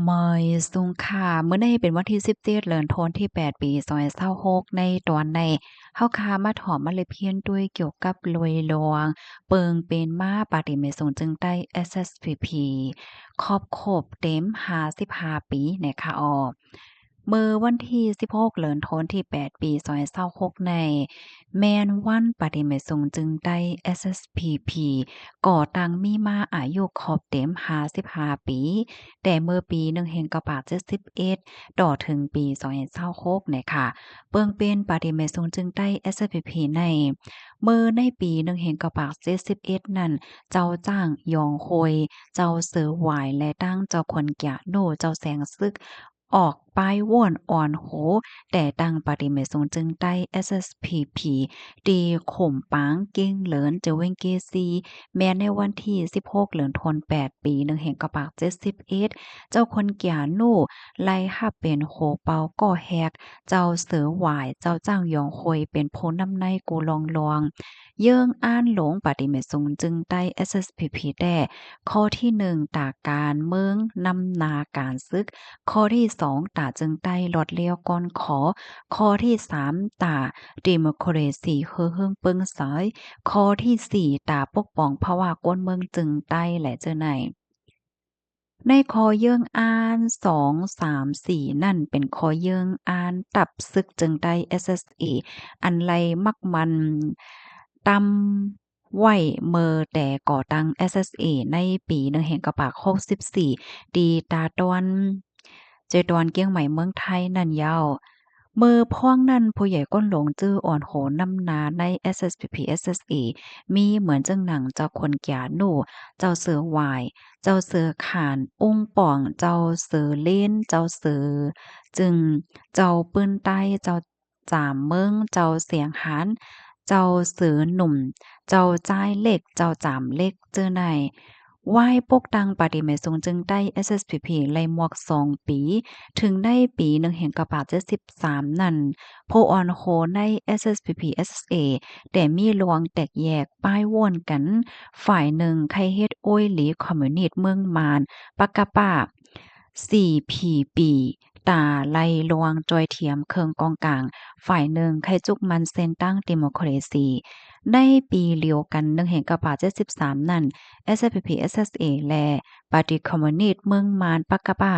ໝາຍສູງຄ່າ ມື້ນີ້ເປັນວັນທີສິບເຈັດ ເດືອນທັນວາທີແປດ ປີສອງພັນຊາວຫົກ ໃນຕອນນີ້ ເຮົາຂ້າມາຖອມມາເລັບຮຽນດ້ວຍກ່ຽວກັບລວຍລວງ ເປີງເປັນມາປາຕີແມ່ສູງຈຶງໃຕ້ ເອສເອສພີພີ ຄອບຄົບເຕັມຫ້າສິບຫ້າປີແນ່ຄ່ະອໍ. ເມື່ອວັນທີສິບຫົກ ເດືອນທັນວາທີແປດ ປີສອງພັນຊາວຫົກນີ້ ແມ່ນວັນປາຕີແມ່ສູງຈຶງໃຕ້ ເອສເອສພີພີ ກໍ່ຕັ້ງມີມາອາຍຸຄອບເຕັມຫ້າສິບຫ້າປີ ແຕ່ເມື່ອປີໜຶ່ງພັນເກົ້າຮ້ອຍເຈັດສິບເອັດ ຕໍ່ເຖິງປີສອງພັນຊາວຫົກແນ່ຄ່ະ. ເບິ່ງເປັນປາຕີແມ່ສູງຈຶງໃຕ້ ເອສເອສພີພີ ໃນ ເມື່ອໃນປີໜຶ່ງພັນເກົ້າຮ້ອຍເຈັດສິບເອັດນັ້ນ ເຈົ້າຈ້າງຢອງໂຮຍ ເຈົ້າເສີຫວາຍ ແລະ ທັງເຈົ້າຂົນກຽໂນ ເຈົ້າແສງຊຶກ ອອກປ້າຍໂຫວນອ່ອນໂຮ ແຕ່ຕັ້ງປາຕີແມ່ສູງຈຶງໃຕ້ ເອສເອສພີພີ ທີ່ຂຸມປາງ ເກັ່ງເລີນ ເຈີແຫວງເກຊີ ແມ່ນໃນວັນທີສິບຫົກ ເດືອນທັນວາ ແປດ ປີໜຶ່ງພັນເກົ້າຮ້ອຍເຈັດສິບເອັດ ເຈົ້າຂົນກຽໂນ ໄລ່ຮັບເປັນໂຮເປົ່າກໍແຮກ ເຈົ້າເສີຫວາຍ ເຈົ້າຈ້າງຢອງໂຮຍ ເປັນຜູ້ນຳໃນກູ່ລ່ອງລວງ ເຢິງອານຫຼົງປາຕີແມ່ສູງຈຶງໃຕ້ ເອສເອສພີພີ ແຕ່ ຂໍ້ທີໜຶ່ງ ຕາການເມືອງນຳໜ້າການຊຶກ, ຂໍ້ທີສອງ ຕາຈຶງໃຕ້ລອດລ້ຽວກ່ອນຂໍ, ຂໍ້ທີສາມ ຕາດີໂມຄຣາຊີເຮີເຫິງເປິ້ງຊາຍ, ຂໍ້ທີສີ່ ຕາປົກປ້ອງພາວະກວນເມືອງຈຶງໃຕ້ ແລະ ເຈີໃນ. ໃນຂໍ້ເຢິງອານ ສອງ ສາມ ສີ່ ນັ້ນ ເປັນຂໍ້ເຢິງອານຕັບຊຶກຈຶງໃຕ້ ເອສເອສເອ ອັນໄລ່ໝັກໝັນຕຳໄວ້ເມື່ອແຕ່ກໍ່ຕັ້ງ ເອສເອສເອ ໃນປີໜຶ່ງພັນເກົ້າຮ້ອຍຫົກສິບສີ່ ທີ່ຕາດອນ ເຈດອນ ກຽງໃໝ່ ເມືອງໄທນັ້ນເຍົາ. ເມື່ອພວງນັ້ນ ຜູ້ໃຫຍ່ກົ້ນຫຼວງຈື່ອ່ອນໂຫນຳໜ້າໃນ ເອສເອສພີພີ ເອສເອສເອ ມີເໝືອນເຊິ່ງໜັງ ເຈົ້າຂົນກຽໂນ, ເຈົ້າເສືອຫວາຍ, ເຈົ້າເສືອຂານ, ອົງປອງ, ເຈົ້າເສືອເລນ, ເຈົ້າເສືອຈຶງ, ເຈົ້າປືນໃຕ້, ເຈົ້າຈາມເມືອງ, ເຈົ້າສຽງຫານ, ເຈົ້າເສືອໜຸ່ມ, ເຈົ້າຈ້າຍເຫຼັກ, ເຈົ້າຈາມເຫຼັກ ເຈີໃນ. ວາຍປົກຕັ້ງປາຕີແມ່ສູງຈຶງໃຕ້ ເອສເອສພີພີ ໄລ່ໝວກສອງປີ, ເຖິງໃນປີໜຶ່ງພັນເກົ້າຮ້ອຍເຈັດສິບສາມນັ້ນ ຜູ້ອ່ອນໂຫນໃນ ເອສເອສພີພີ ເອສເອສເອ ແຕ່ມີລວງແຕກແຍກ ປ້າຍໂຫວນກັນ, ຝ່າຍໜຶ່ງໃຄ່ເຮັດໂອ້ຍຫຼີຄອມມິວນິດເມືອງມານ ປະກະປະ ຊີພີບີ ຕາໄລ່ລວງຈ່ອຍທຽມເຄື່ອງກອງກາງ, ຝ່າຍໜຶ່ງໃຄ່ຈຸກໝັ້ນເສັ້ນທາງດີໂມຄຣາຊີ. ໃນປີລຽວກັນ ໜຶ່ງພັນເກົ້າຮ້ອຍເຈັດສິບສາມນັ້ນ ເອສເອສພີພີ ເອສເອສເອ ແລະ ປາຕີຄອມມິວນິດເມືອງມານ ປະກະປະ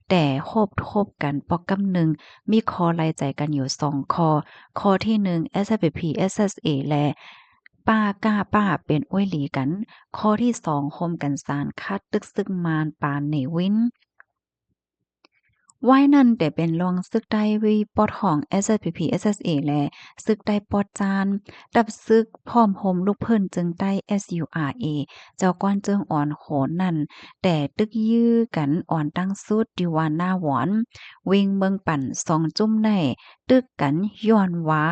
ແຕ່ຮົບທົບກັນປອກກຳໜຶ່ງ ມີຂໍ້ໄລ່ໃຈກັນຢູ່ສອງຂໍ້. ຂໍ້ທີໜຶ່ງ ເອສເອສພີພີ ເອສເອສເອ ແລະ ປະກະປະ ເປັນໂອ້ຍຫຼີກັນ. ຂໍ້ທີສອງ ໂຮມກັນສານຂັດຕຶກຊຶກມານປານເນວິນ. ວາຍນັ້ນແຕ່ເປັນລວງຊຶກໃຕ້ປອດຫ້ອງ ເອສເອສພີພີ ເອສເອສເອ ແລະ ຊຶກໃຕ້ປອດຈານ, ດັບຊຶກພ້ອມໂຮມລຸກພື້ນຈຶງໃຕ້ ເອສຢູອາເອ ເຈົ້າກ່ອນເຈີອອນໂຫນນັ້ນ ແຕ່ຕຶກຢື້ກັນອ່ອນຕັ້ງສຸດ ທີ່ວ່າໜ້າວອນ ວິງເມືອງປັນ ສອງຈຸ້ມໃນຕຶກກັນຍ້ອນວ່າ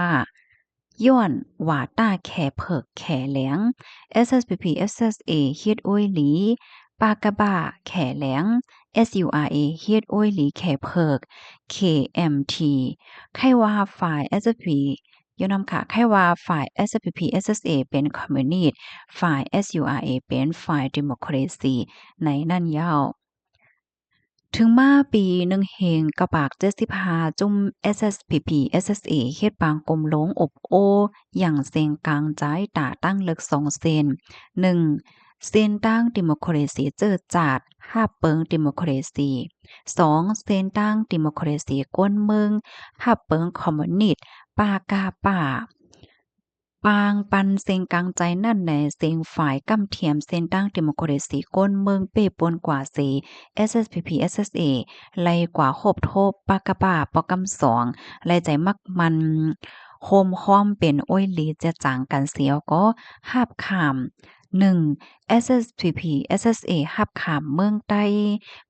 ຍ້ອນວ່າຕາແຂເຜິກແຂແຫຼງ, ເອສເອສພີພີ ເອສເອສເອ ເຮັດໂອ້ຍຫຼີ, ປະກະປະ ແຂແຫຼງ, ເອສຢູອາເອ ເຮັດໂອ້ຍຫຼີແຂເຜິກ, ເຄເອັມທີ ໃຄ່ວ່າຝ່າຍ ເອສເອສພີ ຢູ່ນຳຂະ ໃຄ່ວ່າຝ່າຍ ເອສເອສພີພີ ເອສເອສເອ ເປັນຄອມມິວນິດ, ຝ່າຍ ເອສຢູອາເອ ເປັນຝ່າຍດີໂມຄຣາຊີ ໃນນັ້ນເຍົາ. ເຖິງມາປີໜຶ່ງພັນເກົ້າຮ້ອຍເຈັດສິບຫ້າ ຈຸ້ມ ເອສເອສພີພີ ເອສເອສເອ ເຮັດປາງກົມລົງອົບໂອ້ຢ່າງເສັງກາງໃຈ ຕາຕັ້ງເລິກສອງເສັ້ນ. ໜຶ່ງ ເສັ້ນທາງດີໂມຄຣາຊີເຈີຈາດ ຮັບເປີງດີໂມຄຣາຊີ. ສອງ ເສັ້ນທາງດີໂມຄຣາຊີກວນເມືອງ ຮັບເປີງຄອມມິວນິດ ປະກະປະ. ປາງປັນເສັງກາງໃຈນັ້ນແນ ເສັງຝ່າຍກຳທຽມເສັ້ນທາງດີໂມຄຣາຊີກວນເມືອງເປ້ປົນກວ່າເສ ເອສເອສພີພີ ເອສເອສເອ ໄລ່ກວ່າຮົບທົບ ປະກະປະ ປອກກຳສອງ ໄລ່ໃຈໝັກໝັນ ໂຮມຮ່ອມເປັນໂອ້ຍຫຼີຈະຈາງກັນເສຍກໍຮັບຂ້າມ. ໜຶ່ງ ເອສເອສພີພີ ເອສເອສເອ ຮັບຂ້າມເມືອງໃຕ້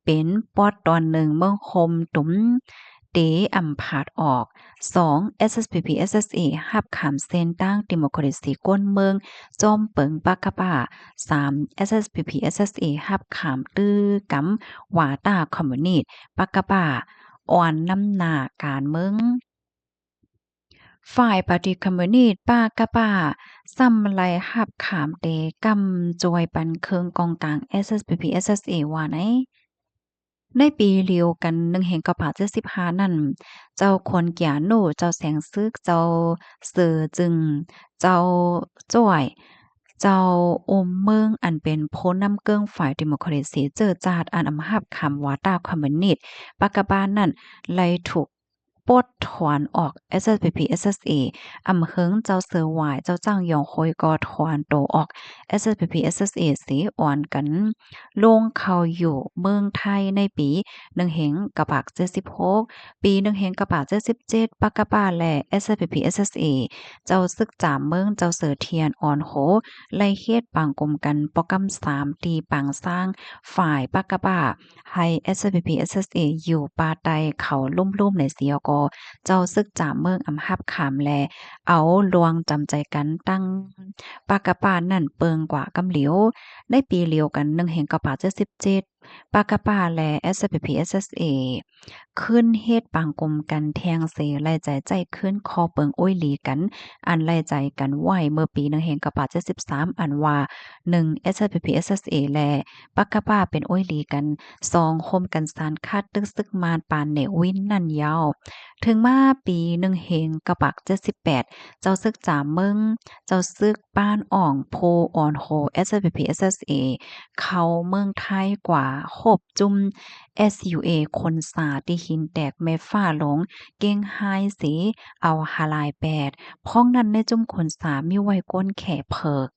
ເປັນປອດຕອນໜຶ່ງເມືອງໂຮມຕຸມ ເຕອຳພາດອອກ. ສອງ ເອສເອສພີພີ ເອສເອສເອ ຮັບຂ້າມເສັ້ນທາງດີໂມຄຣາຊີກວນເມືອງ ຈອມເປິງ ປະກະປະ. ສາມ ເອສເອສພີພີ ເອສເອສເອ ຮັບຂ້າມຕື້ກຳ ວາຕາຄອມມິວນິດ ປະກະປະ ອ່ອນນຳໜ້າການເມືອງ. ຝ່າຍປາຕີຄອມມິວນິດ ປະກະປະ ຊ້ຳໄລ່ຮັບຂ້າມເຕກຳ ຈອຍປັນເຄື່ອງກອງກາງ ເອສເອສພີພີ ເອສເອສເອ ວ່າໃນ. ໃນປີດຽວກັນ ໜຶ່ງເຮງເກົ້າປາກເຈັດສິບຫ້ານັ້ນ ເຈົ້າຂົນກຽນູ, ເຈົ້າແສງຊຶກ, ເຈົ້າເຊີຈຶງ, ເຈົ້າຈ້ວຍ, ເຈົ້າອຸມເມິງ ອັນເປັນຜູ້ນຳເກິ່ງຝ່າຍດີໂມຄຣາຊີເຈີຈາດ ອັນອຳຮັບຄຳວາຕາຄອມມູນິດປາກະປານັ້ນ ໄດ້ຖືກ ປົດຖອນອອກ SSPP/SSA. ອຳເຫິງເຈົ້າເຊີຫວາຍ ເຈົ້າຈ້າງຢອງໂຮຍກໍຖອນໂຕອອກ SSPP/SSA ເສຍ ອອນກັນລົງເຂົ້າຢູ່ເມືອງໄທໃນປີໜຶ່ງເຮງເກົ້າປາກເຈັດສິບຫົກ. ປີໜຶ່ງເຮງເກົ້າປາກເຈັດສິບເຈັດ ປາກະປາ ແລະ SSPP/SSA ເຈົ້າຊຶກຈາມເມືອງ ເຈົ້າເຊີທຽນອອນໂຮ ໄດ້ເຮັດປາງກຸມກັນ ປອກກຳສາມ ທີ່ປາງຊ້າງ ຝ່າຍປາກະປາ ໃຫ້ SSPP/SSA ຢູ່ປ່າໃຕ້ເຂົາລຸ່ມໆ ໃນເຊຍກໍ ເຈົ້າຊຶກຈາມເມືອງອຳຮັບຄຳ ແລະ ເອົາລວງຈຳໃຈກັນຕັ້ງປາກະປານັ້ນເປິງກວ່າກຳຫຼຽວ. ໃນປີດຽວກັນ ໜຶ່ງເຮງເກົ້າປາກເຈັດສິບເຈັດ ປາກະປາ ແລະ SSPP/SSA ຂຶ້ນເຮັດປາງກຸມກັນແທ່ງເສ ໄດ້ໃຈໃຈຄືນຂໍ້ເປິງໂອ້ຍຫຼີກັນ ອັນໄດ້ໃຈກັນໄວ້ເມື່ອປີໜຶ່ງເຮງເກົ້າປາກເຈັດສິບສາມ ອັນວ່າ ໜຶ່ງ SSPP/SSA ແລະ ປາກະປາ ເປັນໂອ້ຍຫຼີກັນ, ສອງ ໂຮມກັນສານຂັດຕຶກຊຶກມານປານເນວິນນັ້ນຍາວ. ເຖິງມາປີໜຶ່ງເຮງເກົ້າປາກເຈັດສິບແປດ ເຈົ້າຊຶກຈາມເມືອງ ເຈົ້າຊຶກປານອ່ອງ ໂພອອນໂຮ SSPP/SSA ເຂົ້າເມືອງໄທກວ່າໂຮບຈຸ້ມ SUA ຂຸນສາ ຕີຫີນແຕກແມ່ຟ້າຫຼົງ ເກັ່ງຮ້າຍເສ ເອົາຫາລາຍແປດ. ພ້ອມນັ້ນໃນຈຸ້ມຂຸນສາມີໄວ້ກົ້ນແຂເຜິກ.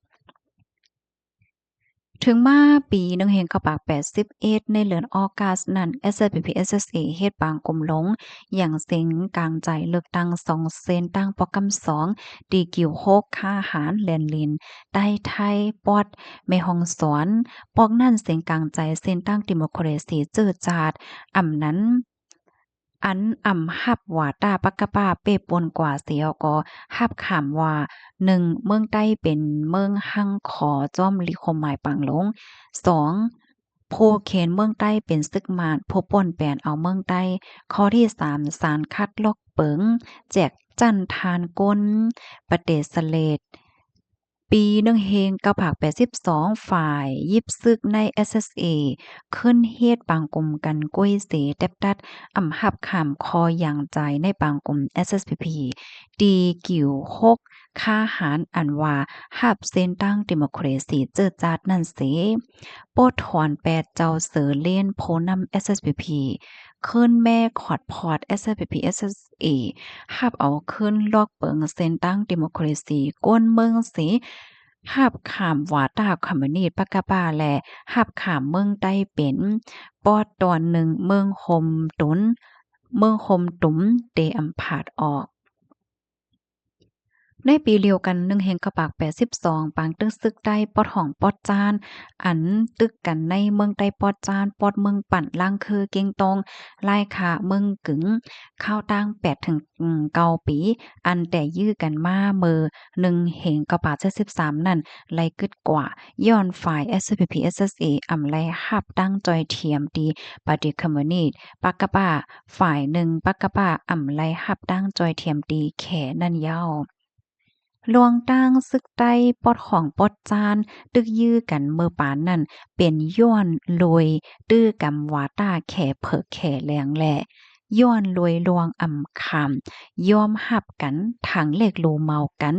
ເຖິງມາປີໜຶ່ງເຮງເກົ້າປາກແປດສິບເອັດ ໃນເດືອນອອກັສນັ້ນ SSPP/SSA ເຮັດປາງກຸມລົງ ຫຍັງເສັງກາງໃຈເລືອກຕັ້ງສອງເສັ້ນທາງ ປາກກຳສອງ ດີຄິວຫົກ ຄ້າຫານ ແລ່ນລິນ ໃຕ້ໄທ ປອດ ແມ່ຮ່ອງສອນ. ປອກນັ້ນເສັງກາງໃຈເສັ້ນທາງດີໂມຄຣາຊີເຈີຈາດ ອຳນັ້ນ ອັນອຳຮັບວາຕາປາກະປາເປປົນກວ່າເສຍກໍຮັບຄຳວ່າ ໜຶ່ງ ເມືອງໃຕ້ເປັນເມືອງຮັ່ງຂໍ ຈອມລິຄວາມໝາຍປາງຫຼົງ, ສອງ ຜູ້ເຂນເມືອງໃຕ້ເປັນຊຶກມານ ຜູ້ປ້ນແປນເອົາເມືອງໃຕ້. ຂໍ້ທີສາມ ສານຂັດລັອກເປິງ ແຈກຈັນທານກົ້ນປະເຕສະເລດ. ປີໜຶ່ງເຮງເກົ້າປາກແປດສິບສອງ ຝ່າຍຢິບຊຶກໃນ SSA ຂຶ້ນເຮັດປາງກຸມກັນກ້ວຍເສແຕັບຕັດ ອຳຮັບຄຳຂໍ້ຢ່າງໃຈໃນປາງກຸມ SSPP ດີຄິວຫົກ ຄ້າຫານ ອັນວ່າຮັບເສັ້ນທາງດີໂມຄຣາຊີເຈີຈາດນັ້ນເສ ປົດຖອນແປດ ເຈົ້າເຊີເລນ ຜູ້ນຳ SSPP ຄືນແມ່ຂອດພອດ SSPP/SSA ຮັບເອົາຄືນລັອກເປິງເສັ້ນທາງດີໂມຄຣາຊີກົ້ນເມືອງເສ ຮັບຄຳວາຕາຄອມມູນິດປາກະປາ ແລະ ຮັບຄຳເມືອງໃຕ້ເປັນປອດຕອນໜຶ່ງ ເມືອງໂຮມຕຸນ ເມືອງໂຮມຕຸມ ເຕອຳພາດອອກ. ໃນປີດຽວກັນ ໜຶ່ງເຮງເກົ້າປາກແປດສິບສອງ ປາງຕຶກຊຶກໃຕ້ປອດຫ້ອງປອດຈານ ອັນຕຶກກັນໃນເມືອງໃຕ້ປອດຈານ ປອດເມືອງປັ້ນ ລ້າງຄື ເກງຕ້ອງ ລ້າຍຄາ ເມືອງກຶງ ຄາວຕ່າງແປດເຖິງເກົ້າປີ ອັນແຕ່ຢື້ກັນມາເມີໜຶ່ງເຮງເກົ້າປາກເຈັດສິບສາມນັ້ນ ໄດ້ກຶດກວ່າ ຍ້ອນຝ່າຍ SSPP/SSA ອຳໄດ້ຮັບຕັ້ງຈ່ອຍທຽມຕີປະຕິຄອມມູນິດ ປາກະປາ ຝ່າຍໜຶ່ງ ປາກະປາ ອຳໄດ້ຮັບຕັ້ງຈ່ອຍທຽມຕີແຂນັ້ນຍາວ. ລວງຕັ້ງຊຶກໃຕ້ປອດຫ້ອງປອດຈານ ຕຶກຢື້ກັນເມີປານນັ້ນ ເປັນຍ້ອນໂດຍຕື້ກຳວາຕາແຂເຜິກແຂແລງ ແລະ ຍ້ອນໂດຍລວງອຳຄຳ ຍອມຮັບກັນ ທັງເລກໂລເມົາກັນ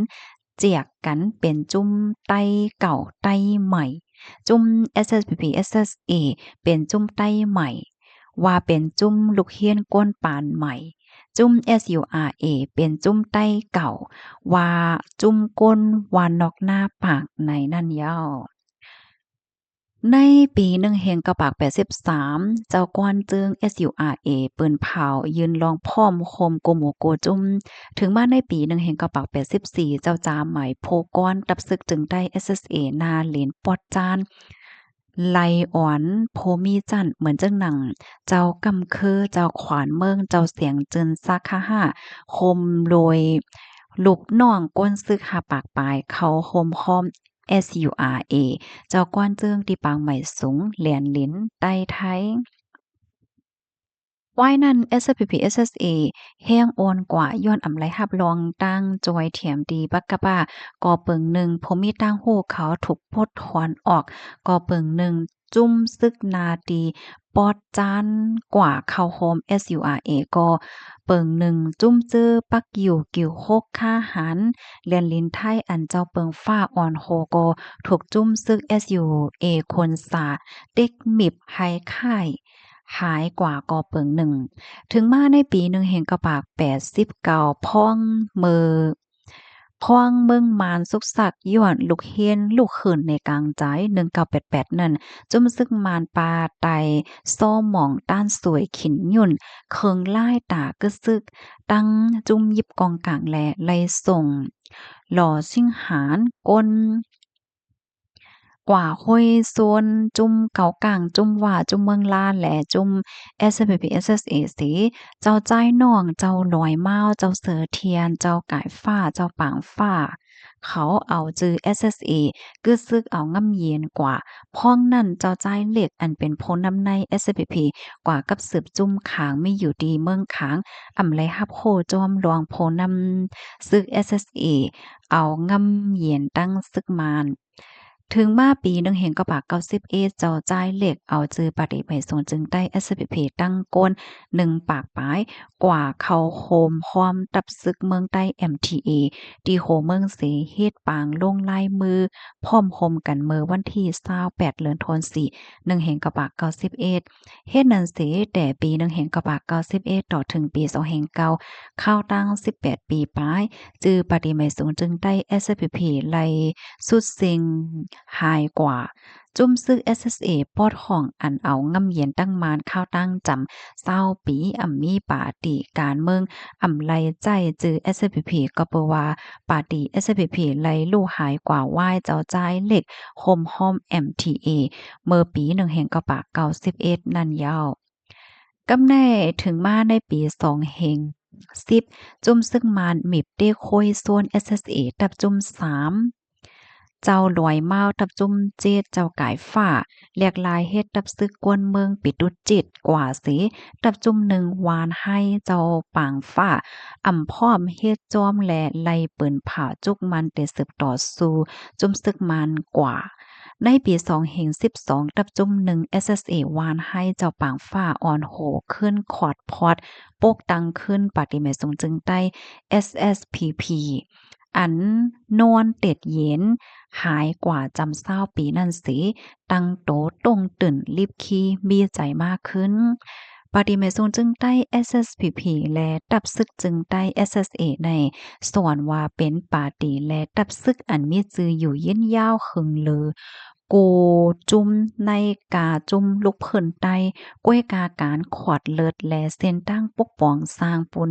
ແຈກກັນເປັນຈຸ້ມໄຕ້ເກົ່າໄຕ້ໃໝ່, ຈຸ້ມ SSPP/SSA ເປັນຈຸ້ມໄຕ້ໃໝ່ ວ່າເປັນຈຸ້ມລູກຮຽນກົ້ນປານໃໝ່, ຈຸ້ມ SURA ເປັນຈຸ້ມໄຕ້ເກົ່າ ວ່າຈຸ້ມກົ້ນວ່ານອກໜ້າປາກໃນນັ້ນຍາວ. ໃນປີໜຶ່ງເຮງເກົ້າປາກແປດສິບສາມ ເຈົ້າກວນເຈີ້ງ SURA ປືນເຜົາ ຢືນລອງພ້ອມໂຮມໂກໝູໂກຈຸ້ມ. ເຖິງມາໃນປີໜຶ່ງເຮງເກົ້າປາກແປດສິບສີ່ ເຈົ້າຈາໄໝ ໂພກອນ ຕັບຊຶກຈຶງໃຕ້ SSA ໜ້າເລນປອດຈານ ໄລອອນ ໂພມີຈັນ ເໝືອນເຈີ້ງໜັງ ເຈົ້າກຳຄື ເຈົ້າຂວານເມືອງ ເຈົ້າສຽງຈືນ ສາຂະຫ້າ ໂຮມໂດຍລູກນ້ອງກົ້ນຊຶກຫ້າປາກປາຍ ເຂົ້າໂຮມພ້ອມ SURA ເຈົ້າກວນເຈີ້ງທີ່ປາງໃໝ່ສູງ ແລນລິນ ໃຕ້ໄທ. ວາຍນັ້ນ SSPP/SSA ແຮງອ່ອນກວ່າ ຍ້ອນອຳໄລຮັບລອງຕັ້ງຈ່ອຍທຽມຕີປາກະປາ ກໍເປິງໜຶ່ງ ຜູ້ມີຕາງຮູ້ເຂົາຖືກປົດຖອນອອກ ກໍເປິງໜຶ່ງ ຈຸ້ມຊຶກນາຕີປອດຈານກວ່າເຂົ້າໂຮມ SURA ກໍເປິງໜຶ່ງ. ຈຸ້ມຈື່ປັກຢູ່ ກິວຫົກ ຄາຫານ ແລນລິນໄທ ອັນເຈົ້າເປິງຟ້າອ່ອນໂຮກໍຖືກຈຸ້ມຊຶກ SUA ຄົນສາເຕັກມິບໄຮຄ້າຍ ຫາຍກວ່າກໍເປິງໜຶ່ງ. ເຖິງມາໃນປີໜຶ່ງເພັນເກົ້າຮ້ອຍແປດສິບເກົ້າ ພ້ອງເມີ ພ້ອງເມືອງມານສຸກສັກຍ້ອນລຸກເຮນລຸກຂຶ້ນໃນກາງໃຈ ໜຶ່ງເກົ້າແປດແປດນັ້ນ ຈຸ້ມຊຶກມານປ່າໄຕ ຊໍ່ໝອງຕ້ານສວຍ ຂິນຫຍຸ້ນ ເຄິ່ງລ້າຍຕາກຶດຊຶກ ຕັ້ງຈຸ້ມຢິບກອງກາງ ແລະ ໄລ່ສົ່ງ ຫຼໍຊິງຫານ ກົນ ກວ່າຫ້ວຍໂຊນ ຈຸ້ມເກົາກາງ ຈຸ້ມຫວ້າ ຈຸ້ມເມືອງລານ ແລະ ຈຸ້ມ SSPP SSA ເສ ເຈົ້າຈ້າຍໜອງ ເຈົ້າຫຼວຍມ້າວ ເຈົ້າເສືອທຽນ ເຈົ້າກາຍຟ້າ ເຈົ້າປາງຟ້າ ເຂົາເອົາຈື່ SSA ກຶດຊຶກເອົາງ່ຳເຢັນກວ່າ. ພ້ອງນັ້ນ ເຈົ້າຈ້າຍເຫຼັກ ອັນເປັນຜູ້ນຳໃນ SSPP ກວ່າກັບສືບຈຸ້ມຂາງ ມີຢູ່ທີ່ເມືອງຂາງ ອຳໄລຮັບໂຄຈອມຫຼວງຜູ້ນຳຊຶກ SSA ເອົາງ່ຳເຢັນຕັ້ງຊຶກມານ. ເຖິງມາປີໜຶ່ງເພັນເກົ້າຮ້ອຍເກົ້າສິບເອັດ ເຈົ້າຈ້າຍເຫຼັກເອົາຈື່ປາຕີໄໝສູງຈຶງໃຕ້ SSPP ຕັ້ງກົ້ນໜຶ່ງປາກປາຍ ກວ່າເຂົ້າໂຮມຮ່ວມທັບຊຶກເມືອງໃຕ້ MTA ທີ່ໂຮເມືອງເສ ເຮັດປາງລົງລາຍມືພ້ອມໂຮມກັນເມື່ອວັນທີຊາວແປດ ເດືອນໂທນສີ່ ໜຶ່ງເພັນເກົ້າຮ້ອຍເກົ້າສິບເອັດ. ເຮັດນັ້ນເສ ແຕ່ປີໜຶ່ງເພັນເກົ້າຮ້ອຍເກົ້າສິບເອັດ ຕໍ່ເຖິງປີສອງເພັນເກົ້າ ຄາວຕັ້ງສິບແປດປີປາຍ ຈື່ປາຕີໄໝສູງຈຶງໃຕ້ SSPP ໄລ່ສຸດເສັງຫາຍກວ່າ. ຈຸ້ມຊຶກ SSA ປອດຫ້ອງ ອັນເອົາງ່ຳເຢັນຕັ້ງມານຄາວຕັ້ງຈຳຊາວປີ ອຳມີປາຕີການເມືອງ ອຳໄລ່ໃຊ້ຈື່ SSPP ກໍເປີວ່າ ປາຕີ SSPP ໄລ່ລູກຫາຍກວ່າ ວາຍເຈົ້າຈ້າຍເຫຼັກໂຮມຮ່ອມ MTA ເມື່ອປີໜຶ່ງເພັນເກົ້າຮ້ອຍເກົ້າສິບເອັດນັ້ນເຍົາ. ກຳແໜ້ເຖິງມາໃນປີສອງເພັນສິບ ຈຸ້ມຊຶກມານມິບເຕໂຄຍໂຊນ SSA ທັບຈຸ້ມສາມ ເຈົ້າຫຼວຍມ້າວ ທັບຈຸ້ມເຈັດ ເຈົ້າກາຍຟ້າ ແຫຼກລາຍເຮັດທັບຊຶກກວນເມືອງ ປິດດຸດຈິດ ກວ່າເສ ທັບຈຸ້ມໜຶ່ງ ວານໄຮ ເຈົ້າປາງຟ້າ ອຳພ້ອມເຮັດຈອມ ແລະ ໄລ່ປືນຜາຈຸກມັນເຕສືບຕໍ່ສູ້ຈຸ້ມຊຶກມານກວ່າ. ໃນປີສອງເພັນສິບສອງ ທັບຈຸ້ມໜຶ່ງ SSA ວານໄຮ ເຈົ້າປາງຟ້າ ອ່ອນໂຫຂຶ້ນຂອດພອດ ປົກຕັ້ງຄືນປາຕີໄໝສູງຈຶງໃຕ້ SSPP ອັນນອນເຕັດເຢັນຫາຍກວ່າຈຳຊາວປີນັ້ນເສ ຕັ້ງໂຕຕົງຕື່ນລິບຄີມີໃຈມາກຂຶ້ນ. ປາຕີໄໝສູງຈຶງໃຕ້ SSPP ແລະ ທັບຊຶກຈຶງໃຕ້ SSA ໃນສ່ວນວ່າເປັນປາຕີ ແລະ ທັບຊຶກອັນມີຈື່ຢູ່ຍືນຍາວເຄິ່ງລື ກູ່ຈຸ້ມໃນກາຈຸ້ມລຸກພື້ນໃຕ້ ກ້ວຍກາການຂວາດເລີດ ແລະ ເສັ້ນທາງປົກປ້ອງສ້າງປຸນ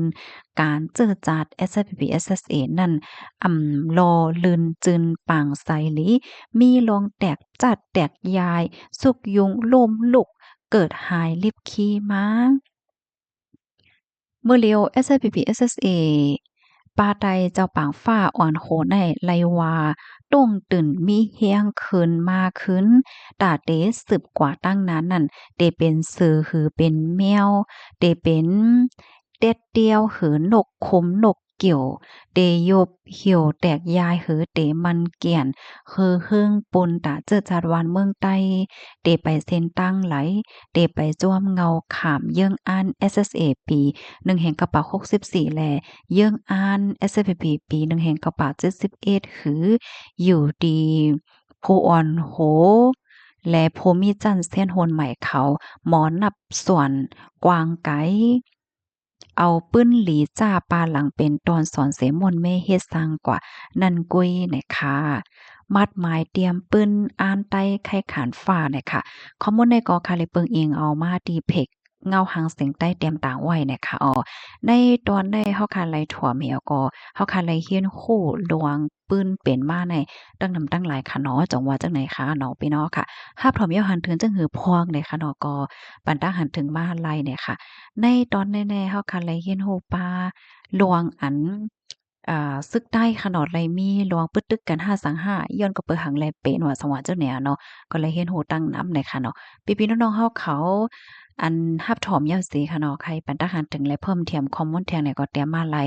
ການເຈີຈາດ SSPP SSA ນັ້ນ ອຳຫຼໍ່ລື່ນຈື່ນປາງໃສຫຼີ ມີລອງແຕກຈັດແຕກຢາຍ ຊຸກຍຸງລົ້ມລຸກ ເກີດຫາຍລິບຄີມາ. ເມື່ອລຽວ SSPP SSA ປາໄຕເຈົ້າປາງຟ້າອ່ອນໂຫໃນໄລ່ວ່າ ຕົງຕື່ນມີແຮງຂຶ້ນມາຂຶ້ນ ຕາເຕສືບກວ່າຕັ້ງນານນັ້ນ ເຕເປັນເສືອ ຫຼື ເປັນແມວ ເຕເປັນເຕັດຕຽວ ຫຼື ນົກຂຸມນົກ ກ່ຽວ ເຕຍົບຫິວແຕກຢາຍ ຫຼື ເຕມັນກຽນ ຄືເຮີງປຸນຕາເຈີຈາດບ້ານເມືອງໃຕ້ ເຕໄປເສັ້ນທາງໄຫຼ ເຕໄປຈວມເງົາຂາມເຢື້ອງອ່ານ SSA ປີໜຶ່ງເພັນເກົ້າຮ້ອຍຫົກສິບສີ່ ແລະ ເຢື້ອງອ່ານ SSPP ປີໜຶ່ງເພັນເກົ້າຮ້ອຍເຈັດສິບເອັດ ຄືຢູ່ທີ່ຜູ້ອ່ອນໂຫ ແລະ ຜູ້ມີຈັນແສນໂຫນໃໝ່ເຂົາ ໝໍນັບສ່ວນກວ້າງໄກ ເອົາປືນຫຼີຈ້າປາຫຼັງເປັນຕອນສອນເສມ່ວນເມເຮັດສ້າງກວ່ານັ້ນກຸ້ຍນະຄະ. ໝັດໝາຍຕຽມປືນອ່ານໃຕ້ໄຄຂານຟ້ານະຄະ. ຂໍ້ມູນໃນກໍຂ້າໄດ້ເບິ່ງອີງເອົາມາທີ່ເພຈເງົາຫາງສຽງໃຕ້ຕຽມຕາງໄວ້ນະຄະ. ອໍ ໃນຕອນໃດເຮົາຂ້າໄດ້ຖ້ວມແລ້ວກໍ ເຮົາຂ້າໄດ້ຮຽນຮູ້ລວງ ປືນເປັນມາໃນຕັ້ງນຳຕັ້ງຫຼາຍຂະເນາະ ຈັ່ງວ່າຈັ່ງໃດຂະເນາະ ພີ່ນ້ອງຂະ ຮັບຖ້ວມເຍົາຫັນເຖິງຈັ່ງຫືອພວງໃດຂະເນາະ ກໍປັນຕາຫັນເຖິງມາໄລໃດຂະ. ໃນຕອນແນ່ໆ ເຮົາຂະໄລຮຽນຮູ້ປາລວງອັນ ອາ ຊຶກໃຕ້ຂະເນາະ ໄລມີລວງປຶດຕຶກກັນຫ້າສັງຫ້າ ຍ້ອນກໍເປີດຫັງແລເປນວ່າສັງວ່າຈັ່ງແນວເນາະ ກໍໄລຮຽນຮູ້ຕັ້ງນຳໃດຂະເນາະ. ພີ່ໆນ້ອງໆເຮົາເຂົາ ອັນຮັບຖ້ວມເຍົາເສຂະເນາະ ໃຄປັນຕາຫັນເຖິງແລເພີ່ມທຽມຂໍ້ມູນແທງໃດກໍຕຽມມາໄລ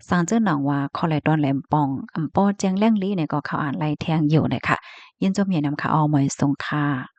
ສັງເຈີໜອງວ່າ ຂໍໄລຕອນແຫຼມປ່ອງ ອຳປໍແຈ້ງແຫຼງລີໃດກໍເຂົາອ່ານໄລແທງຢູ່ໃດຂະ. ຍິນຊົມໃຫຍ່ນຳຂະ ອອ ໝວຍສົງຂະ.